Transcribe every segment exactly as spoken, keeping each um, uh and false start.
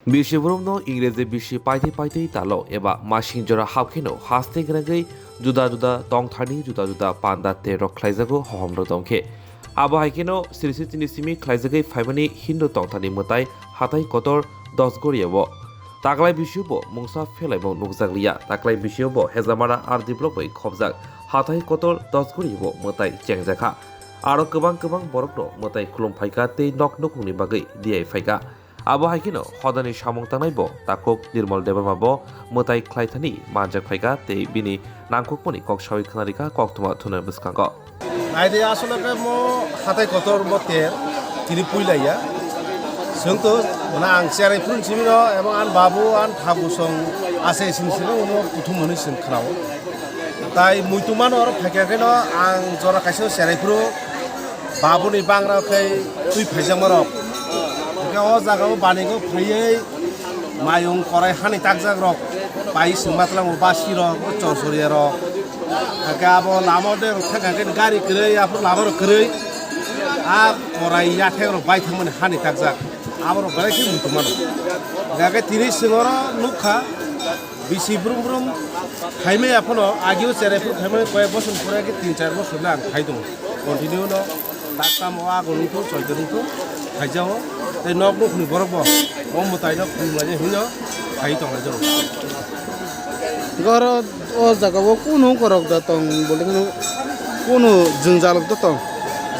Bisi borokno Ingreji bisi paitwi paitwi talo eba masing jora hapkheno haste gwnangwi juda juda tongtharni juda juda panda terok khlaijago hohomrok tongkhe. Abo hai kheno siri sitini simi khlaijagwi phaimani Hindu tongtharni mwtai hatai kotor Dosgoriya-o. Taklai bisio bo mungsa phelaimung nukjakliya. Taklai bisio bo Hezamara R D block bai khobjak hatai kotor Dosgoriya-o mwtai chengjakha. Aro kwbang kwbang borokno mwtai khulum phaikha tei nok nukhungni bagwi diyai phaikha. Abo hai kheno hodani samung tangnai bo takhuk Nirmal Debbarma bo mwtai khlai thani manjak phaikha tei bini nangkukmani kok sawi khwnarikha koktwma thunani bwskango. Naidi asole khe mo hatai kotor mo ter tini puilaiya. Chwng to mane ang cherai phuru simi no ebong an babu an thabu song ase sini sini uno kuthum hwnwi chwng khnao. Tai muitu mano oro phaikha kheno ang jora kaisa cherai phuru babuni bangra khai twi phaijakma rok. Hwnkhe o jaga o banigo phaiwi mayung korai hani takjak rok pai singma tlango basi rok o chorchoriya rok. Hwnkhe abo lama o de rok thangkha khe gari kwrwi aphuru lama rok kwrwi a korai yathek rok bai thangmani hani takjak abo rok belai khe muitu mano. Hwnkhe tini chwng oro nukha. Bisi brum brum phaimai aphano agio cherai phuru phaimani koyek bosor pore khe tin char bosor le ang phai tongo. Continue no daktam o ago nungthu, soito nungthu phaijao. Tei nok nukhni borok bo o mwtai no khulumlaini hwnwi no phai tonglaijao. Goro o jaga o kunu korok da tong bole kunu kunu jwngjal da tong.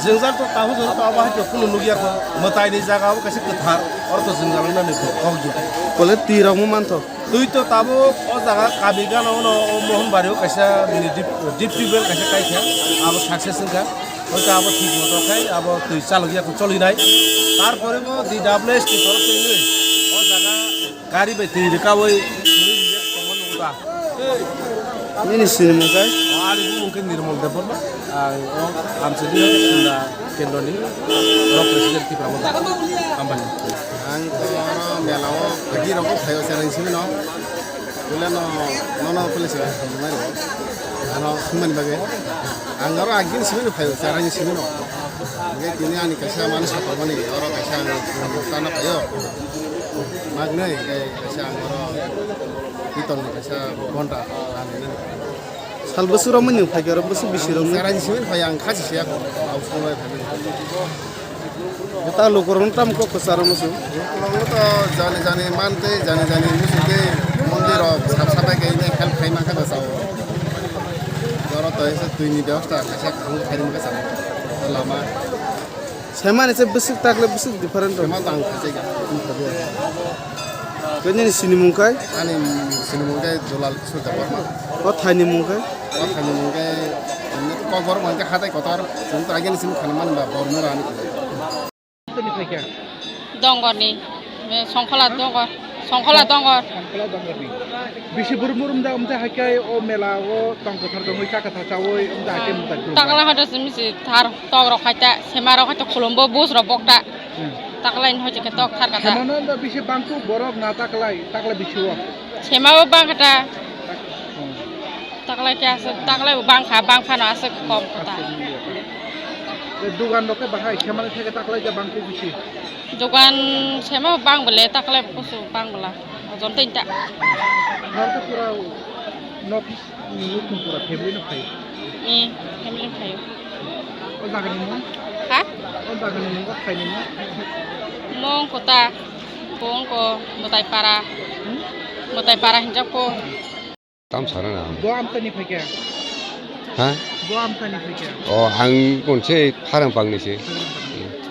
Jwngjal to tabuk jora to abo hai kunu nukya kho. Mwtai ni jaga o kaisa kwthar oro to jwngjal wngnani kok ya. Bole twi rok mo mantho. Twi to tabuk o jaga kami gana ono o Mohonbari o kaisa bini deep, deep tubewell kaisa kaikha, abo success wngkha. Hwnkhe abo thik moto khai abo twi chalokya kho cholinai. Tarpore bo D W S ni torof twi o jaga gari bai twi rwkaui twi rijak tongma nukha. Nini sinimung khe? O ani bumung khe Nirmal Debbarma. Ang o Amchai Sunda Kendroni Block President Tipra Motha. Hambai. Ang to oro mela o agi rok phai o chereng simi no. Pule no, no, no, pule se hambai ro. Ano sumani bagwi. Ang oro agi simi no phai o chereng simi no. Hingke tini ani kaisa mani satok mani oro kaisa ang tana phai o. Magnai hingke kaisa ang oro piton ni kaisa gonta. Sal bwswk romwi nwng phaikhe oro bwswk bisi romwi. Chara ni simi phai ang kha si siya ko. Au song lai phai. Ta lukurok tam kok kwcharo musu. Lukurok to jani jani man tei jani jani musu tei mondir rok sap sap bai khe help khai man kha bwsao. Joro to ese twi ni bebosta kaisa khang khai man kha lama. Semani se bwswk takle bwswk different rok. Sema tang khaijak ya. Khe nini sinimung kai? Ani sinimung kai Dulal Surya Debbarma. O thaini mung kai? O thaini mung kai Kokborok hwnkhe hatai kotor. Chwng to agini simi khana mani ba Bormura ani. Tini phaikha? Dongorni. Songkhola Dongor. Songkhola Dongor. Songkhola Dongorni. Bisi burum burum da umte haikhe o mela o tong kwthar tongwi cha kwthar chawi umte haikhe mutai khulumma. Takla hoito simi si thar tok rok khaita sema rok khaita khulumbo bus rok bokta. Hmm. Takla ni hoito khe tok thar kata. Semano da bisi bangku borok na taklai takla bisi o. Sema o bang kata. Hmm. Taklai khe aswk, taklai bo bangkha, bangphano aswk kom kota. Aswk wngya. Tei dugan rok khe bahai, semani theke taklai khe bangkhe bisi. Dugan sema bang bole, taklai bo kusu bang bwla. Ojon tei ta. Norok khe pura nok, nukhung pura family no phai. Ni, family phai. O jaga ni mung? Ha? O jaga ni mung, o thai ni mung? Mung kota, bung ko, Mwtai Para. Hmm? Mwtai Para hinjak ko. Tam sana na. Bo amtani phaikha? Ha? Bo amtani phaikha? O, ang konse tharang pangni se.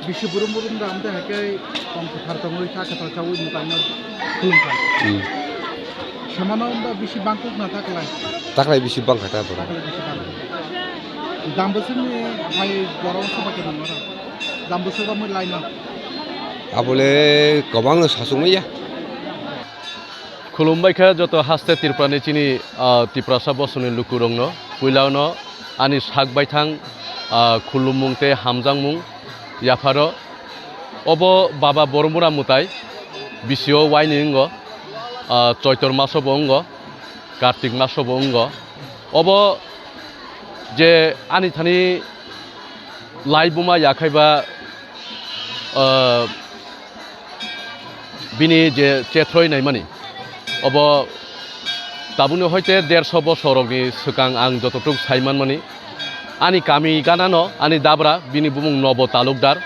Bisi burum burum da amta haikhe tong kwthar tongwi kha kwthar chawi mwtangno khulumkha. Hmm. Samano da bisi bangkuk na taklai? Taklai bisi bangkha ta borok. Taklai bisi bangkuk. Damboswkni hai borok soba khe nangmara. Damboswk romwi laino. Abole kwbangno sachukmaya. Khulumbai kha joto haste Tripurani chini, ah, Tiprasa bosongni lukurokno. Puilano ani sak baithang, ah, khulumung tei hamjakmung yapharo. Obo Baba Boromura mwtai bisio waini wngo, ah, Choitor masobo wngo, Kartik masobo wngo. Obo je ani thani laibuma yakhaiba, ah, Bini je chethroi naimani, obo tabukni hoite derso bosorokni swkang ang jototuk sai manmani. Ani kami ganano, ani dabra, bini bumung Nobo Talukdar.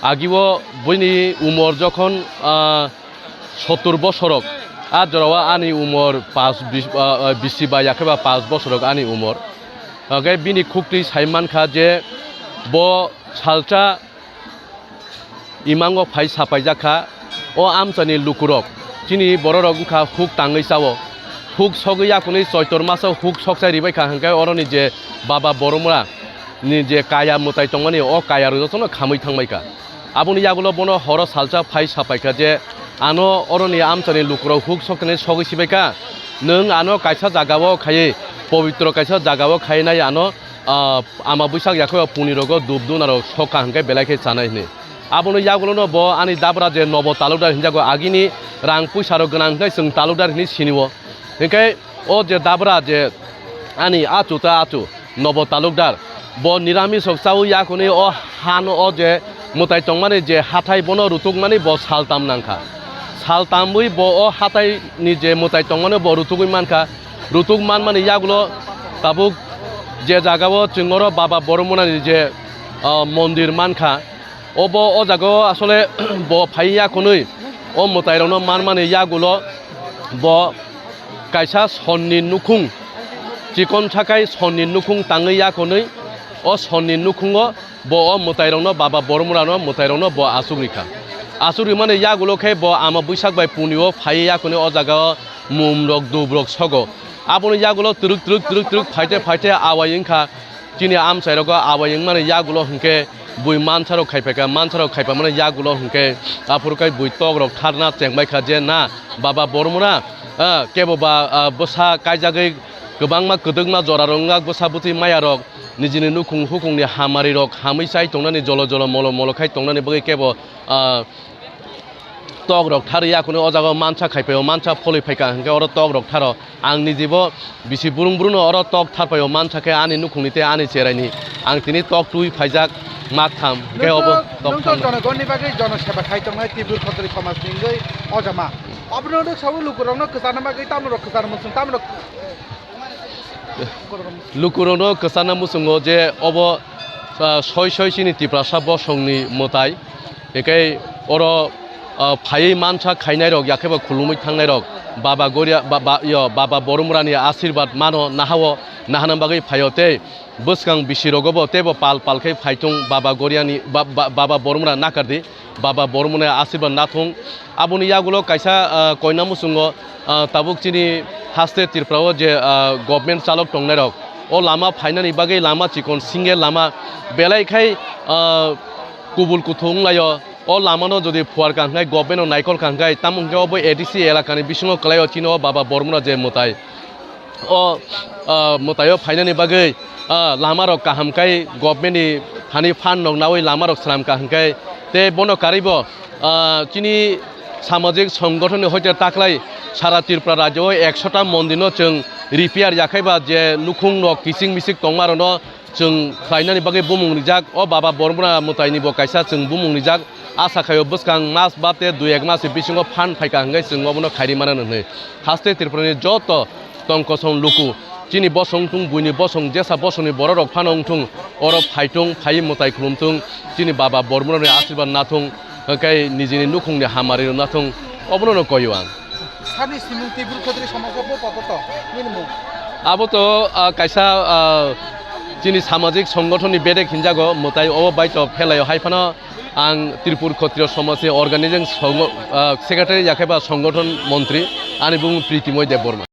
Agio buini umor jokhon, ah, sottur bosorok, a jorao ani umor pas bis-, ah, ah, bisi ba yakhe ba pas bosorok ani umor. Hwnkhe bini khuktwi sai mankha je bo salsa imango phai sapaijak kha, o amchaini lukurok, chini bororok wngkha huk tangwi chao. Huk sogwi yakunwi Choitor maso huk sokchai ribai kha, hwnkhe oroni je Baba Boromura ni je kaya mwtai tongmani, o kaya rok jotono khamwi thangbai kha. Aboni yagulo bono horo salsa phai sapai kha je, ano oroni amchaini lukurok huk sokchani sogwi sibai kha, nwng ano kaisa jagao khaiwi, pobitro kaisa jagao khaiwi nai ano, ah, ama bwsak yakhe o puni rogo dup duna rok sokha hwnkhe belai khe chanai hwnwi. Abono yagulono bo ani dabra je Nobo Talukdar hinjago, agini rang puisa rok gwnang hwnkhe chwng Talukdar hinwi sinio. Hwnkhe o je dabra je ani achu ta achu Nobo Talukdar, bo niramis rok chaui yakunwi o hano o je mwtai tongmani je hathai bono rutukmani bo saltam nangkha. Saltamwi bo o hathai ni je mwtai tongmani bo rutugwi mankha. Rutuk manmani yagulo tabuk je jagao chwng oro Baba Boromurani je, ah, mondir mankha, obo o jagao asole bo phai yakunwi o mwtairokno manmani yagulo bo kaisa sonni nukhung, chikon sakai sonni nukhung tangwi yakunwi o sonni nukhungo bo o mwtairokno, Baba Boromurano mwtairokno bo asuk rikha. Asuk rimani yagulo khe bo ama bwsak bai punio phaiwi yakunwi o jagao mumrok dubrok sogo. Aboni yagulo twrwk twrwk twrwk twrwk phaite phaite awai wngkha. Chini amchairogo awai wngmani yagulo hwnkhe bui mansarok khaipaikha, mansarok khaipamani yagulo hwnkhe aphuru khe bui tokrok tharna chengbaikha je na Baba Boromura, ah, kebo ba, ah, bwsa kaijagwi kwbangma kwdwkma jorarok wngkha, bwsa bwtwi mayarok nijini nukhung hukhungni hamarirok hamwi chai tongnani, jolo jolo molo molo khai tongnani bagwi kebo, ah, tok rok thar ya, kunu o jaga o mansa khai phaio, mansa pholwi phaikha, hwnkhe oro tok rok tharo. Ang nijibo bisi burung burung no oro tok thar phaio, mansa khe ani nukhungni tei ani cheraini. Ang tini tok twi phaijak mak tham, hwnkhe obo tok tham. Nung to jonogonni bagwi jono seba khai tongnai Tripur Khotri somaj ni wngwi ojama. Obono rwksaui lukurokno kwcharna bagwi tamrok kwchar muchung, tamrok Lukurokno kwchana muchungo je obo, ah, soi soi chini Tiprasa bosongni mwtai. Hinkhe oro, ah, phaiwi mansa khainairok, yakheba khulumwi thangnairok, Baba Goria, ba, ba, yo, Baba Boromurani asirbad mano, nahao, nahana bagwi phaio tei bwskang bisirogobo teibo pal pal khe phaitung Baba Goriani, ba, ba, Baba Boromura nakardi. Baba Boromoni asirba nathung. Aboni yagulo kaisa, ah, koina muchungo, ah, tabuk chini haste Tripura o je, ah, government chalok tongnairok, o lama phainani bagwi lama chikon single lama belai khai, ah, kubul kuthung wnglaio. O lamano jodi phuarkha hwnkhe, government no naikolkha hwnkhe, tamo hwnkhe obo A D C elakani bisingo kwlaio chini o Baba Boromona je mwtai. O, ah, mwtaio phainani bagwi, ah, lamarok kaham khai government ni thani fund rok nawi lamarok swnamkha hwnkhe, tei bono karwibo, ah, chini samajik songgothon ni hoite taklai sara Tripura rajyo o ekshota mondir no chwng repair yakhaiba je nukhung rok kiching michik tongma rokno chwng khlainani bagwi bumung rijak. O Baba Boromona mwtaini bo kaisa chwng bumung rijak. Asa khaio bwskang mas ba te dui ek mas bisingo fund phaikha hwnkhe chwng obono khairi mano hwnwi. Haste Tripura ni joto tongkosong luku, chini bosong wngthung, buini bosong, jesa bosongni borok rok phano wngthung, oro phaitung, phaiwi mwtai khulumthung, chini Baba Boromoni asirbad nathung, hwnkhe nijini nukhungni hamari nathung, obono no koyo ang. Sani simung Tripur Khotri Somaj o bo koto to, nini mung? Abo to, ah, kaisa, ah, chini samajik songgothon ni bedek hinjago, mwtai obo bai to phelaio hai phano ang Tripur Khotri Somaj ni organizing songo-, ah, secretary yakheba songgothon montri, ani bumung Pritimoy Debbarma.